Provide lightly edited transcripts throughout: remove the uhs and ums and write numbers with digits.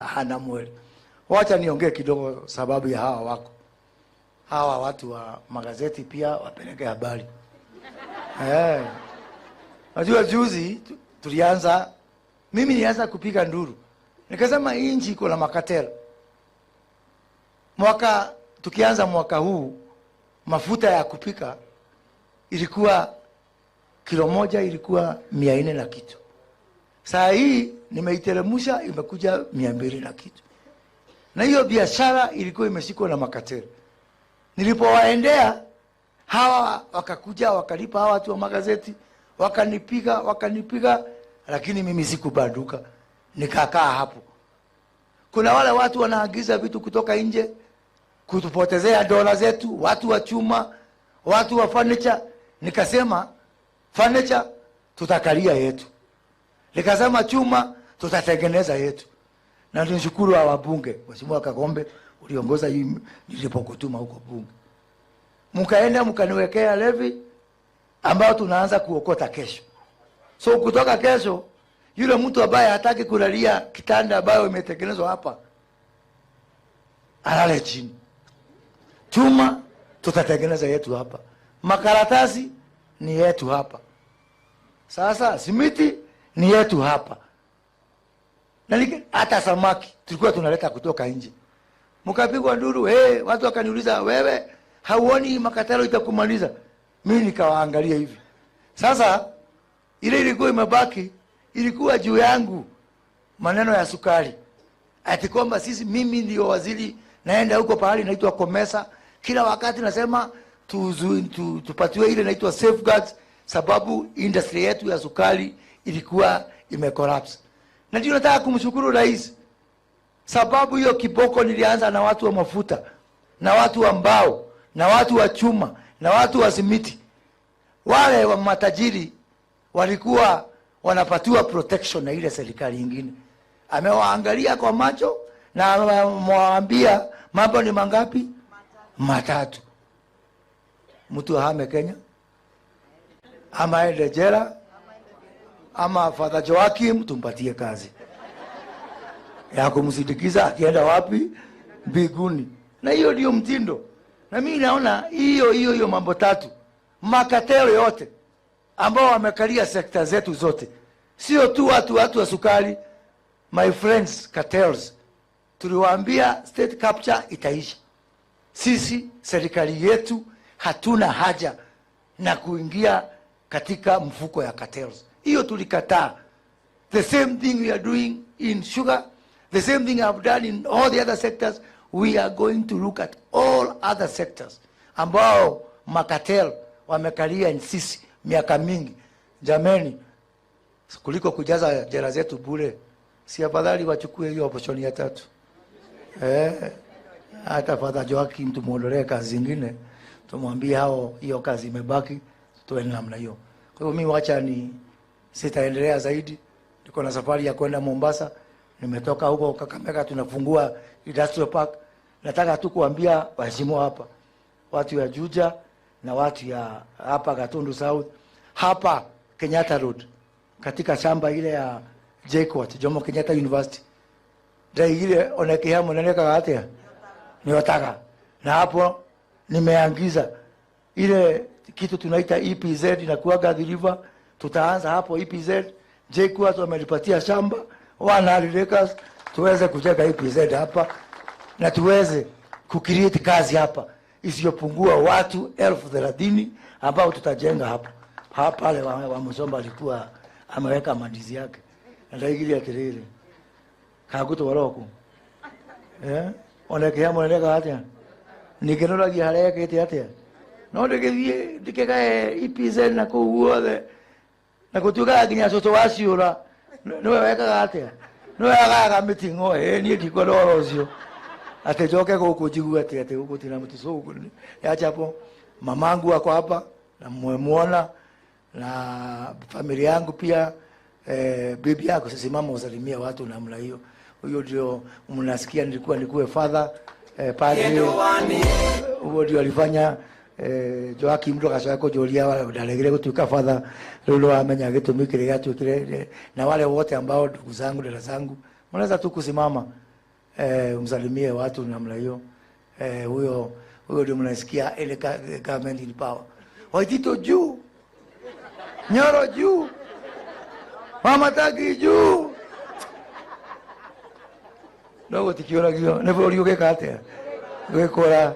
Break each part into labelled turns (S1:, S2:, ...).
S1: Hana mweli. Wacha niongee kidogo sababu ya hawa wako. Hawa watu wa magazeti pia wapeleke habari. Najua juzi tulianza, mimi nilianza kupiga nduru. Nikasema hii nchi iko na makatela. Mwaka tukianza mwaka huu mafuta ya kupika ilikuwa kilo moja ilikuwa 400 na kitu. Saa hii nimeiteremsha imekuja 200 na kitu. Na hiyo biashara ilikuwa imeshikwa na makatela. Nilipowaendea hawa wakakuja wakalipa hawa watu wa magazeti, wakanipiga, lakini mimi sikubanduka. Nikakaa hapo. Kuna wale watu wanaagiza vitu kutoka nje kutupotezea dola zetu, watu wa chuma, watu wa furniture. Nikasema furniture tutakalia yetu. Nikasema chuma tutatengeneza yetu. Na nishukuru hawa wabunge, Mheshimiwa Kagombe uliongoza hii nilipokutuma huko bunge. Mkaenda mkaniwekea levy ambao tunaanza kuokota kesho. So kutoka kesho yule mtu ambaye hataki kulalia kitanda ambayo imetengenezwa hapa alale chini. Chuma tutatengeneza yetu hapa. Makaratasi ni yetu hapa. Sasa simiti ni yetu hapa. Na hata samaki tulikuwa tunaleta kutoka nje. Mkapigwa nduru, hey, watu wakaniuliza wewe hauoni makatalo itakumaliza? Mimi nikawaangalia hivi. Sasa ile ilikuwa imebaki ilikuwa juu yangu maneno ya sukari. Ati kwamba sisi, mimi ndio waziri naenda huko pahali naitwa Komesa, kila wakati nasema tupatiwe ile inaitwa safeguards sababu industry yetu ya sukari ilikuwa imecollapse. Na ndio nataka kumshukuru rais. Sababu hiyo kiboko nilianza na watu wa mafuta, na watu wa mbao, na watu wa chuma, na watu wa simiti. Wale wa matajiri walikuwa wanapatiwa protection na ile serikali nyingine. Amewaangalia kwa macho na amewaambia mambo ni mangapi? Matatu. Mtu ahame Kenya, ama aende jela, ama Father Joachim tumpatie kazi ya kumsindikiza akienda wapi? Mbinguni. Na hiyo ndio mtindo. Na mimi naona hiyo mambo tatu, makatelo yote ambao wamekalia sekta zetu zote, sio tu watu wa sukari. My friends, cartels, tuliwaambia state capture itaisha. Sisi serikali yetu hatuna haja na kuingia katika mfuko ya cartels. Hiyo tulikataa. The same thing we are doing in sugar, the same thing I've done in all the other sectors. We are going to look at all other sectors ambao makatel wamekalia sisi miaka mingi. Jameni, kuliko kujaza jela zetu bure, si afadhali wachukue hiyo option ya tatu? Hata Father Joachim tumuondolee kazi zingine, tumwambie hao hiyo kazi imebaki, tuende namna hiyo. Kwa hiyo mimi wacha ni sitaendelea zaidi. Niko na safari ya kwenda Mombasa, nimetoka huko Kakamega, tunafungua industrial park. Nataka tu kuambia waheshimiwa hapa, watu ya Juja na watu ya hapa Gatundu South, hapa Kenyatta Road, katika shamba ile ya JKUAT, Jomo Kenyatta University. Dai ile onekea mwananeka atia niwataka. Na hapo nimeangiza ile kitu tunaita EPZ inakuwa River. Tutaanza hapo EPZ. JKUAT wamelipatia shamba 100 acres tuweze kujenga EPZ hapa na tuweze kucreate kazi hapa isiyopungua watu 30,000 ambao tutajenga hapa. Hapa pale wa Musomba alikuwa ameweka mandizi yake. Ndaigili ya tirire. Kaguto waroko. Onekea mwananeka atia. Nikenora haria kete atia. No ndikithie ndikegae EPZ na kuu guothe. Na kutuga nginya cucu wa ciura niwe wekaga atia. Niwe agaga mitingo nie ndikwenda ũhoro ũcio. Ati njoke gũkũ njigue ati gũkũ tina mtiso ya chapo. Mamangu ako hapa na mmemuona, na familia yangu pia. Bibi yako simama usalimie watu namna hiyo. Huyo ndio mnasikia nilikuwa nikuwe father padre. Huyo ndio alifanya Joachim ndo gacoka kujuria ndaregire gutuika father riu ndo amenya gitumi kiria gatuikire. Na wale wote ambao ndugu zangu dada zangu mnaweza tu kusimama. Msalimie watu namna hiyo. Huyo ndio mnasikia ile government in power. Waitito juu. Nyoro juu. Mama Tagi juu. No tikiona kio. Ne bori uke kate. Gwekora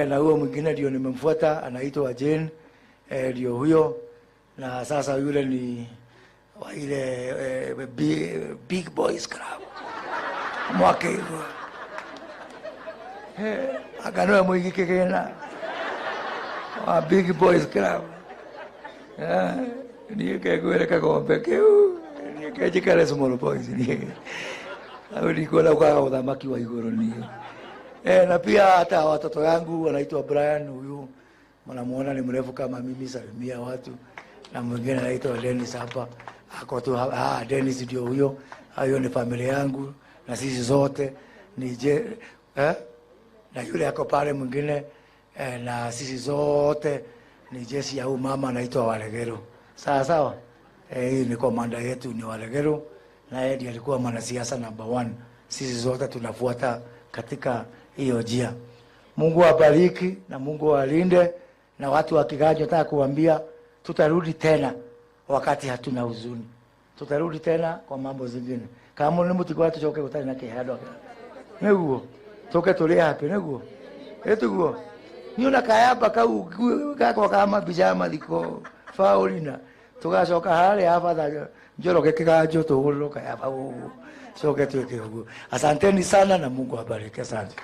S1: na huyo mwingine ndio nimemfuata anaitwa Jane. Ndio huyo. Na sasa yule ni wa ile Big Boys Club. Mwake hivyo. Akanoe mwigi kekena. Wa Big Boys Club. Niye kegwere kagombe keu. Niye kejikare small boys niye. Au niko kwa uthamaki wa iguru niye. Na pia hata watoto yangu wanaitwa Brian, huyu mnamuona ni mrefu kama mimi, salimia watu. Na mwingine anaitwa Dennis hapa. Ako tu Dennis ndio huyo. Hayo ni familia yangu na sisi zote ni je na yule ako pale mwingine na sisi zote ni jeshi ya huyu mama anaitwa Walegero. Sawa sawa. Hii ni komanda yetu ni Walegero, na yeye ndiye alikuwa mwanasiasa number 1. Sisi zote tunafuata katika hiyo njia. Mungu awabariki na Mungu awalinde. Na watu wa Kiganjo nataka kuambia tutarudi tena wakati hatuna huzuni. Tutarudi tena kwa mambo zingine. Kama ni mtu kwa tuchoke kutana na kihado. Neguo. Toke tulia hapi neguo. Etuguo. Niona kayaba kau kwa kama bijama liko faulina. Tugacoka hale hapa da Njoroge Kiganjo tuhururo kayaba uguo. Coke tuweke uguo. Asanteni sana na Mungu awabariki. Asante.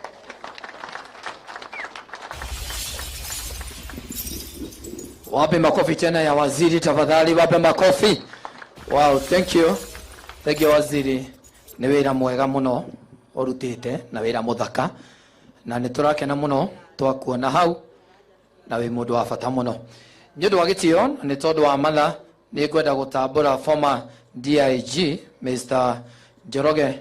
S2: Wape makofi tena ya waziri tafadhali, wape makofi. Wow, thank you. Thank you waziri. Ni wira mwega muno urutite na wira muthaka na ni turakena muno twakuona hau na wi mundu wa bata muno. Ni undu wa gitio na ni tondu wa matha ni ngwenda gutambura former DIG Mr. Njoroge.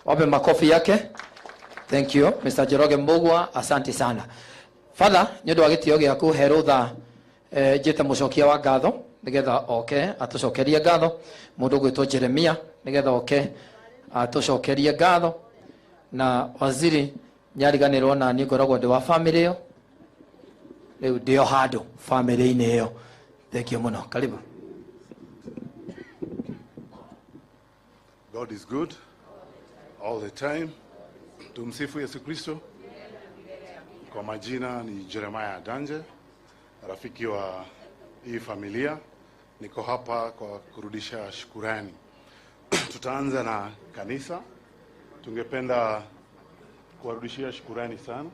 S2: Wape makofi yake. Thank you Mr. Njoroge Mbugua, asante sana. Father, ni undu wa gitio giaku he rutha njite mucokia wa ngatho nigetha oke atucokerie ngatho. Mundu gwitwo Jeremia nigetha oke atucokerie ngatho. Na waziri nyariganirwo na ni ngoragwo ndi wa family iyo riu ndio handu family-ini iyo. Thank you muno. Karibu.
S3: God is good all the time. Tumsifu Yesu Kristo. Kwa majina ni Jeremiah Danje, rafiki wa hii familia. Niko hapa kwa kurudisha shukurani. Tutaanza na kanisa. Tungependa kuwarudishia shukurani sana.